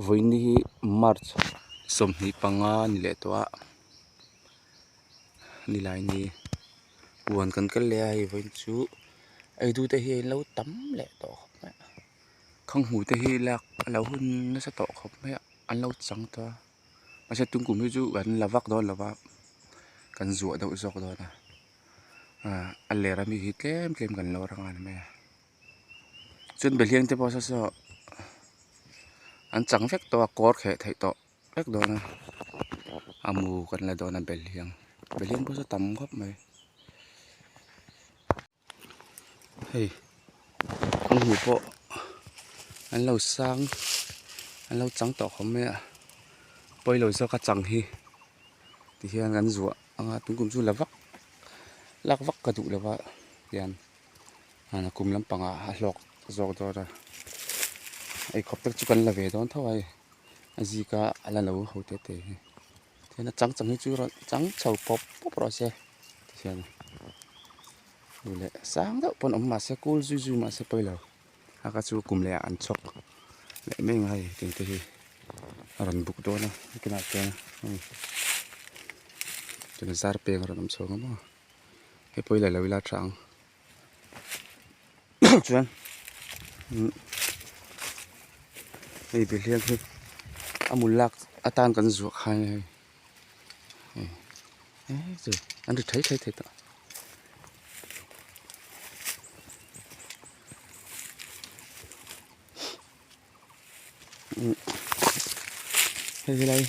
Vawiin hi March 25 ni leh tawh a nilaini huan kan kal leh a hei vawiin chu eitu te hi an lo tam leh tawh khawp mai a khanghmu te hi lak a lo hun nasa tawh khawp mai a an lo chang tawh a mahse tun kum hi chu kan la vak dawn lo va kan zuah deuh zawk dawn a ah a ler ami hi tlem tlem kan lawr anga ni mai a. Chuan behliang te pawh saw saw an chang vek tawh a kawr kheh theih tawh vek dawn a a mu kan la dawn a behliang behliang pawh saw tam khawp mai hei a hmu pawh an lo sang an lo chang tawh khawp mai a pawilo zawk a chang hi tihian kan zuah anga tun kum chu la vak lak vak ka duh lova tihian. A kum lampangah a hlawk zawk dawn a eikhawp te chu kan la ve dawn tho a hei a zika a la lo ho te te hi tihian a chang chang hi chu rawn chang chho pawp pawp rawh se tihian duh leh sang deuh pawn awm mahse kul zui zui mahse pawi lo a kha chu kum leh ah an chhawk leh mai ang a hei tiang te hi a rawn buk dawn a tunah chuan hei tuna zar peng a rawn awm chho ang maw. Hei pawh hi la lo ila tha ang chuan hei behliang hi a mul lak atan kan zuah kha ania hei hei chu an ri thei thei thei tawh hei helai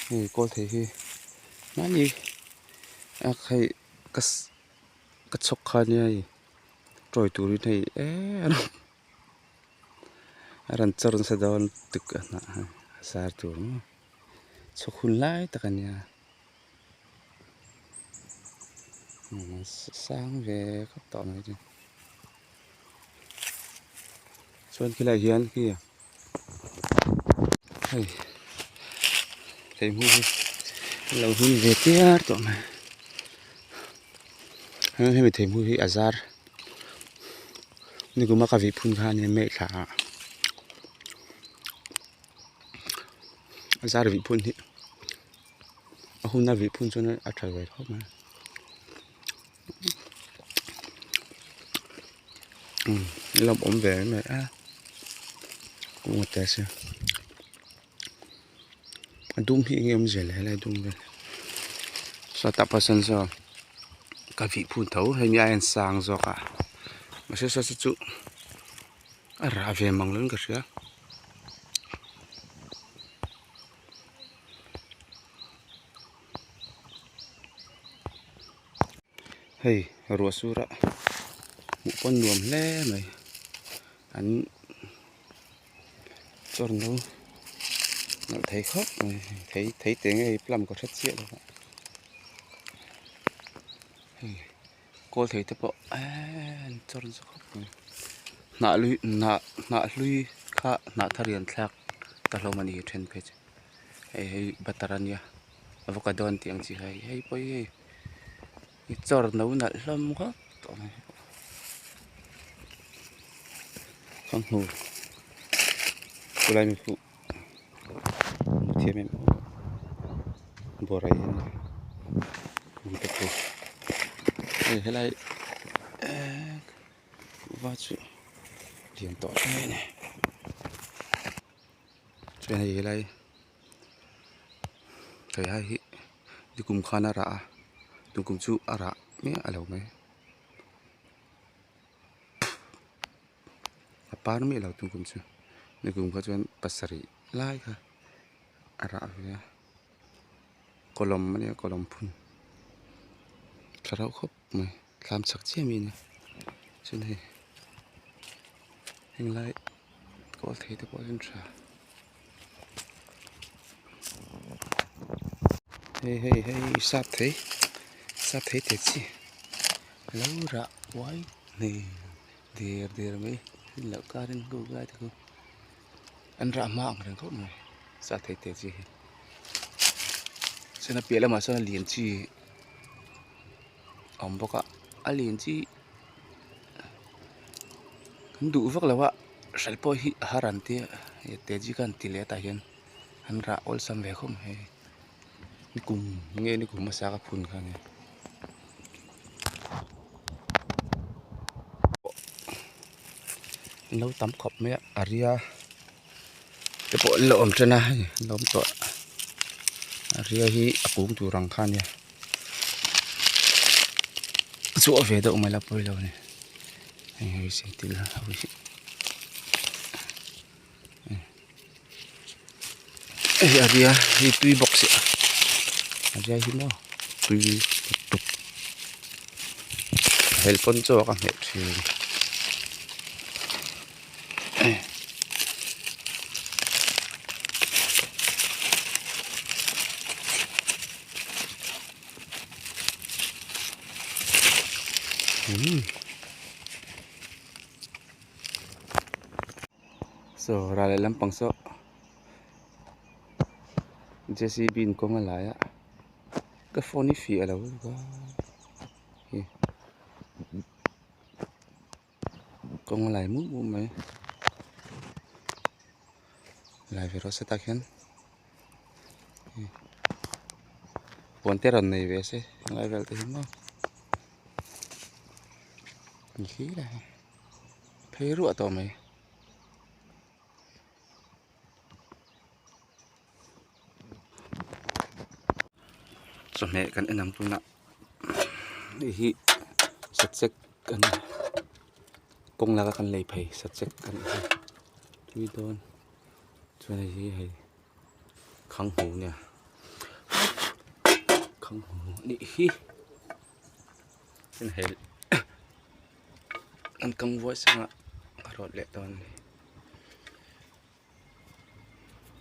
hei kawl thei hi mahni a hei ka ka chhawk kha nia hei tawi turin hei eee a rawn chawr nasa dawn tuk a hnah a zar tur maw chhawk hun lai tak a nia sang ve khawp tawh mai chu. Chuan khilaiah hian khi hei thei hmun hi a lo hmun ve tiar tawh mai hemi thei hmun hi a zar nikuma ka vih phun kha a nia maih thla ah a zar vih phun hi a hun a vih phun chuan a tha ve khawp mai. Lawm awm ve mai a kawng a tel sia a dum hi enge awmzia le helai dum vel sawtah pawh sawn saw ka vih phun tho hemi a en sang zawk a mahse saw saw chu a rah ve mang lo in ka hria. Hei ruah sur a hmuh pawn nuam hle mai an chawr no nalh thei khawp mai thei thei teh nge hei plum ka hre chiah lo a hei kawl thei te pawh eee an chawr nasa khawp mai hnah lui hnah hnah hlui kha hnah thar in an thlak ta hlawm a ni then phei chu hei hei butter a nia avocado an tih ang chi kha hei pawh hi hei i chawr no nalh hlawm khawp tawh mai ka hmu chulai mi pawh hmu thiam em bawrah hian hei helai eee va chu lian tawh hle a ni chuan hei helai. Hei hai hi nikum khan a rah a nikum chu a rah miah lo mai a par miah lo nikum chu nikum kha chuan pasarih lai kha a rah ve a kawlawm a nia kawlawm phun tha reuh khawp mai thlam chak chiah mi a ni chuan hei henglai kawl thei te pawh hi an tha. Hei hei hei sap thei sap thei te chi lo rah uai nei der der mai loh karin go lai te khu an rah hma ang reng khawp mai sap thei te chi hi chuan a piah lamah sawn a lian chi a awm bawk a a lian chi kan duh vak lo a. Hral pawh hi a har an tia hei te ji khan ti leh tah hian an rah awlsam ve khawp mai nikum nge nikum hmasa ka phun kha ania. An lo tam khawp mai a a ria te pawh an lo awm tan a hei an lo awm tawh a ria hi a kung tur ang kha ania chhuah ve deuh mai la pawi lo a ni hei hei sentil ho hi hei a ria hi tui bawk si a a ria hi maw tui lutuk helpawn chaw ka hmeh thin. Saw ral leh lampang saw J C B in kawng a lai a ka phone hi fiah lo va hi kawng a lai mup mup mai lai ve rawh se tah khian huan te rawn nei ve se helai vel te hi maw ni hlir a hei. Phei ruah tawh mai. Chawhmeh kan en ang tunah hei hi sachek a ni kawng laka kan lei phei sachek a nih hi tui dawn chuan hei hi hei khanghu nia khanghu a nih hi chuan hei. An kang vuai sangah a rawt leh dawn a ni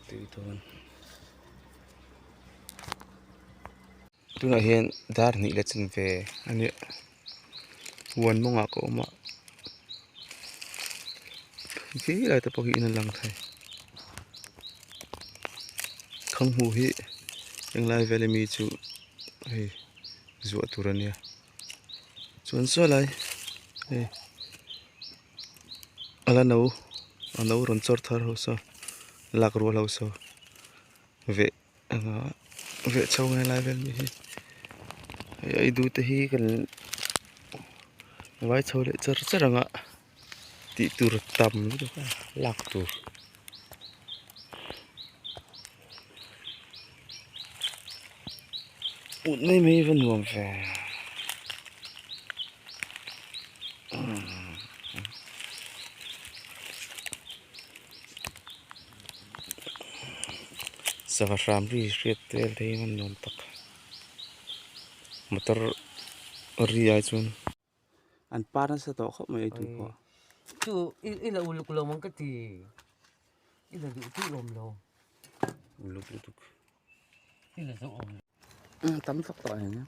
tui dawn tunah hian dar hnih leh chanve a nia huan mawngah ka awm a zilai te pawh hi in a lang thei khanghu hi englai vel ami chu hei zuah tur a nia. Chuan saw lai hei a la no a no rawn chawr thar ho saw lak rual ho saw veh anga veh chho ngai lai vel mai hi hei ei duh te hi kan vai chho leh char char ang a tih tur tam lutuk a lak tur. Ut mai mai va nuam ve. Sava hram ri hriat vel te hi a nuam tak. Motor ri ai chuan. An par nasa tawh khawp mai ei tu pawh. Chu i la uluk lo mang ka ti. I la duh tih awm lo. Uluk lutuk. I la zo awm lo. Tam tak tawh eng.